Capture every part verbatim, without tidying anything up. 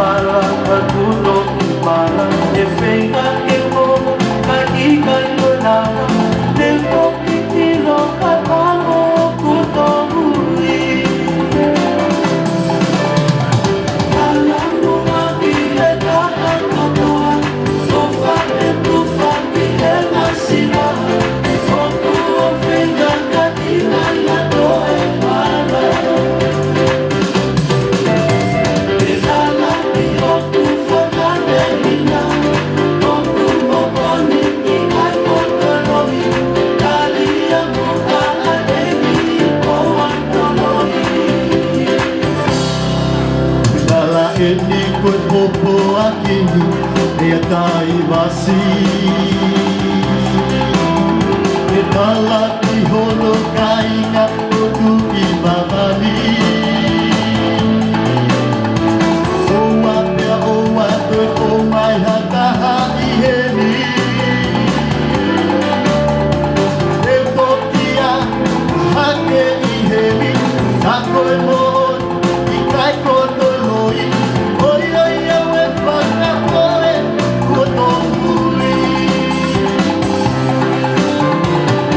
Ala ka kuno ki mala, e feinga ke mo ka ika i ko lava, te ko ki tilo ka tamo ku to hui. Ala mo aki e tata kotoa, o fa e tu fa ki e masila, o ku o feinga ka ika i a toe mala. Tala eni ko e popo a kini e tai vasi. E tala ki hono kainga ʻo tuki mavani. ʻOua pea ʻoua toe ʻomai ha taha ʻi heni. Te u toki ʻā hake ʻi heni, ka ko e moʻoni ʻikai ko Toloi, ʻoiʻoi au e fakapoʻuli kuo tōmui.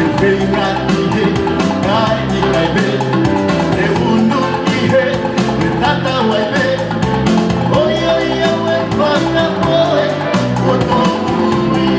E feinga ki he kai ni kai pē, e unu ki he, e tatau ai pē, ʻoiʻoi au e fakapoʻuli kuo tōmui.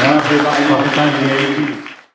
Ka te vaʻi mafutani e